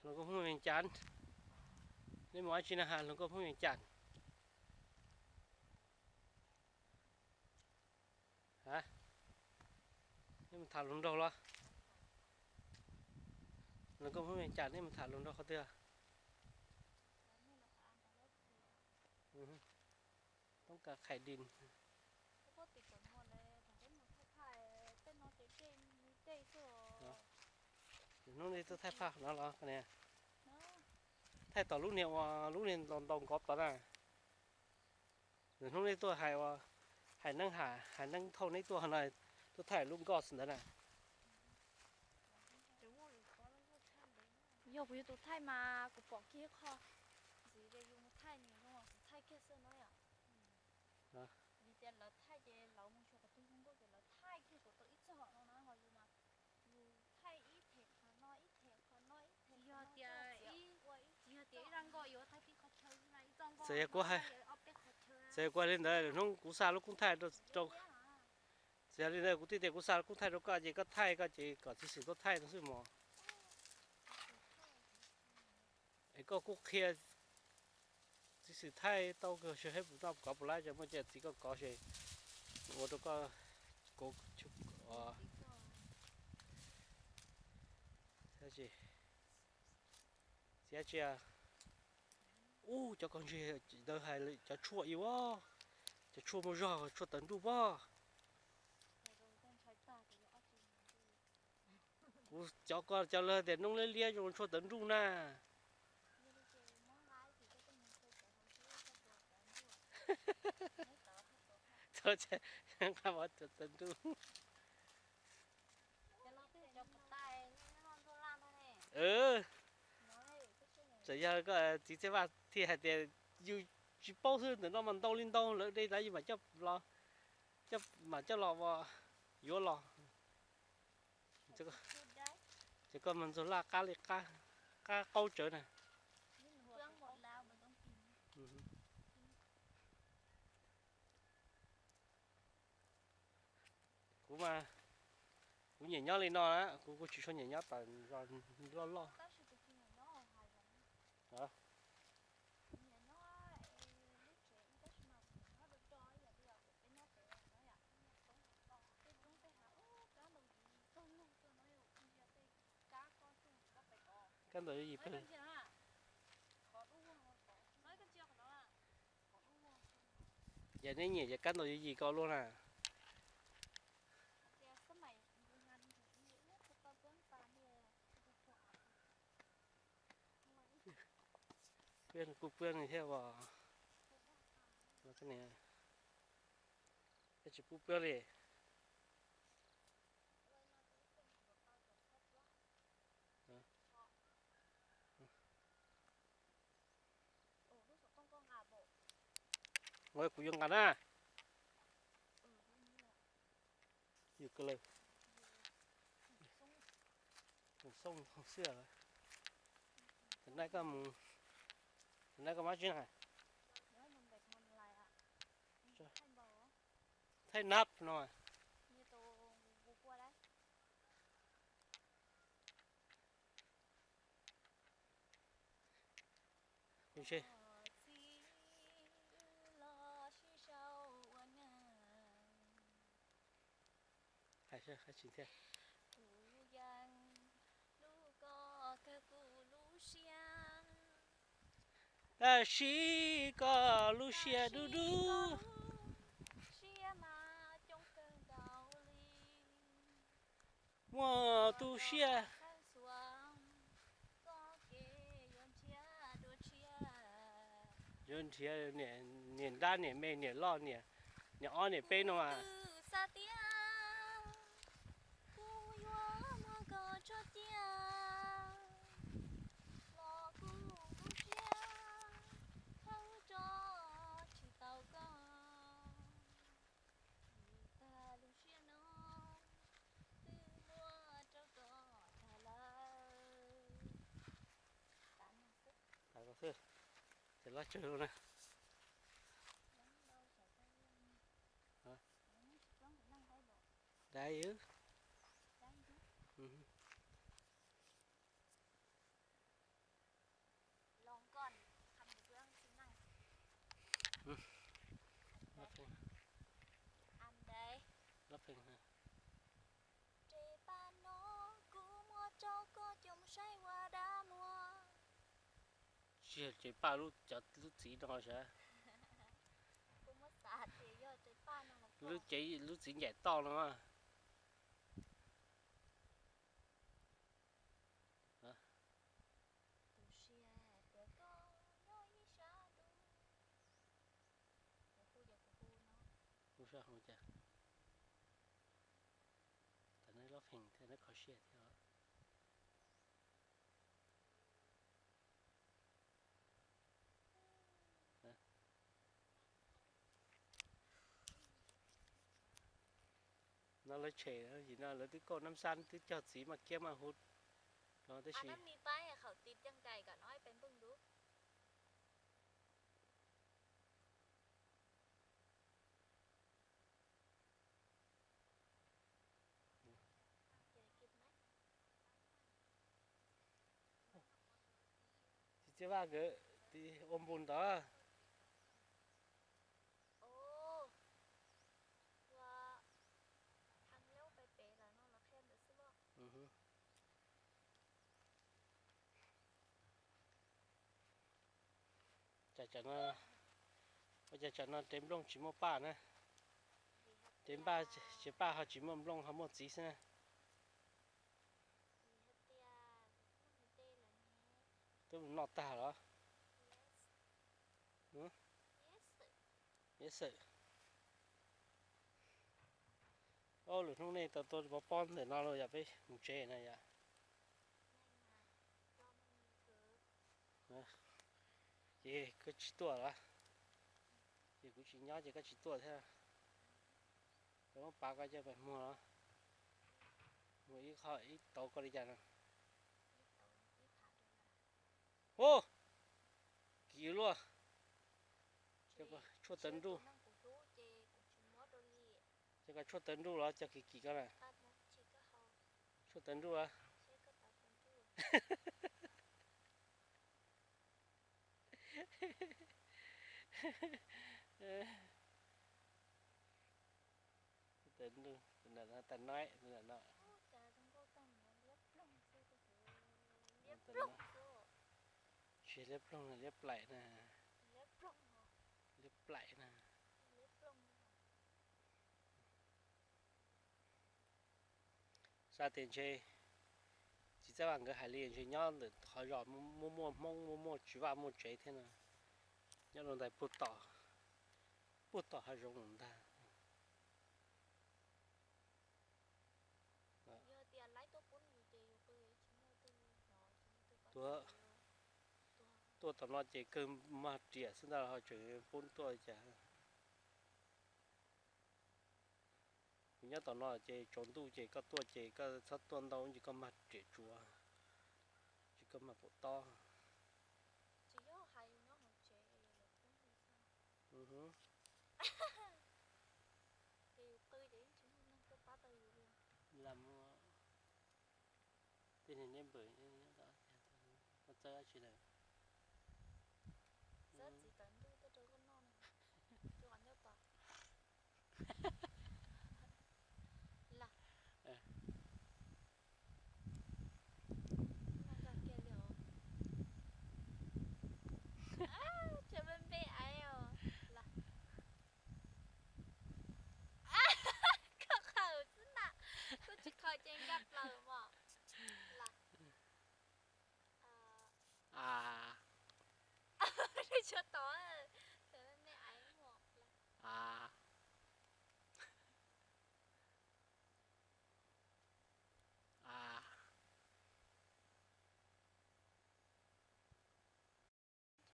Hluas nkauj Hmoob Vias Cas, nej mus dab tsi na has hluas nkauj Hmoob Vias Cas? Ha, nej mus tham hluas nraug los? Hluas nkauj Hmoob Vias Cas, nej mus tham hluas nraug qhov twg? Toob Kas Khais Dis. Hnub no nej tuaj thaij phaj no los? Thaij tom lub niag ua lub niag ntaus nkaus tod na. Hnub nej tuaj hais ua, hais neeb ha, hais neeb thauj neb tuaj no, tuaj thaij lub nkoj ntawd na. Yog kuv yog tus thaij mas kuv pom kiag ib qho ntxiv ces yus mus thaij nws zoo kuv thaij kiag xwb no yom. Vim tias lawv thaij ces lawv mus xyuas qhov twg zoo nkauj ces lawv thaij kiag kuv tau ib txoj no na, ho yus mas yus thaij ib them qhov no ib them qhov no ib them qhov no, tsis yog tias ib zaj nkoj yuav thaij tib qhov chaw xwb na, ib txoj nkoj txawm yog kuv hais, txawm yog kuv hais li ntawd hnub kuv xa lub koob thaij rau, txawm yog li ntawd kuv twb tias kuv xa lub koob thaij rau koj ces koj thaij koj ces kom txiv xwm tuaj thaij no xwb mog. Es koj kuj qhia txiv xwm thaij tau kawg sawv heb puas noj kov puas laib, muaj cai txiv koj kov ces ua rau koj, kov, txiv tsia. Ub, cov koj ntseg ntawd hais cov tshuaj ib ua, cov tshuaj muaj zog, tshuaj tawv nruj pob. Kuv cov ko cov lawv tias noob liab liab zoo tshuaj tawv nruj na. Nqa mov tshuaj tawv nruj. Txawm yog koj txiv Txhiaj Vaj thiaj hais tias yus tsis paub xwb, ntawm no mas ntau li ntau, lawv de ntawd yus mam coj los, coj, mam coj los ua, yuav los. Ces koj mas ntxuag laj qab li qab, qab qaub tsawv na. Kuv mas, kuv nyiam nyob li no na, kuv kuv tsis tshua nyiam nyob tom zos loj loj. Kab ntaus yooj yim pawg. Yog neb nyiam ces kab ntaus yooj yim ko luaj na. Peb kuj peb thiab os. Peb tsis pub peb li. Kuv yuav nqa na. Yus ko lawm. Mus xoob hauv xwb. Tam no koj mus, tam no koj mus tsi na? Thaij nab no. Kuv ntshe hais sib hais tsis thiab. Tab sis koj lub siab dub dub. Muaj tu siab. Yuav nrhiav niam nrab niam me niam loj niam, niam ob niam peb no mas. Tag ko xwb, ces loj tsawg lawm na. Dai. Lab pheej, lab pheej. Tes paj no kuv muab rau koj coj mus saib ua dab muag. Tsis yog tes paj lub, cov lub txiv no sav. Kuv muab xav tias yog tes paj no. Lub cev, lub txiv ncaim toj no. Tus sia tias koj nyob ib sab ntuj. Kuv hu ces kuv hu no. Hu sab hu cas. Tam no lub pheem thiab neb kho siab thiab. No lawv tshem, yim no lawv twb kauj nab xab twb cog txiv maj kiab maj huv no tab sis. Txiv Txiaj Vaj nkawd ua npus ntawd. Cas tsam no, ua cas tsam no tes nplooj tsis muaj paj na? Tes npaj, tes paj ho tsis muaj nplooj ho muaj txiv xwb na. Twb mus noj tag los? Yes sir. Au, lwm hnub nej tau tua pov pob ntawm no los yog peb mus tsev na yom? Ces koj tsis tuaj los? Ces kuv tsis nyob ces koj tsis tuaj thiab. Koj muab pav koj coj pem muag los? Muag ib qho ib tauv koj li cas no? Hu, kim luaj. Tshuaj tawv nruj. Ces koj tshuaj tawv nruj los cov kim kim koj na. Tshuaj tawv nruj los? Tawv nruj, ntawm no tawv noib, ntawm no. Tsis liab ploog, liab plaim na. Liab plaim na. Xav tias ntshe txiv Txaj Vaj nkawd hais li ntshe nyob ntawm qhov zos muaj muaj Hmoob, muaj muaj tsis vaj muaj tsev thiab no. Nyob rau ntais puag tom, puag tom hav zoov ntag. Tuaj, tuaj tom no ces kawg mag riam xwb ntag ho tseem poob tuaj cas. Kuv nyob tom no ces tsaus ntuj ces koj tuaj ces koj txhob tuaj ntau ces koj mag riam tsuav, ces koj mag pum tob. Tej niag neb npawm, koj txawb dab tsi lawm? Txiv tawv ntuj tuaj rau koj noj na. Koj nyob tos.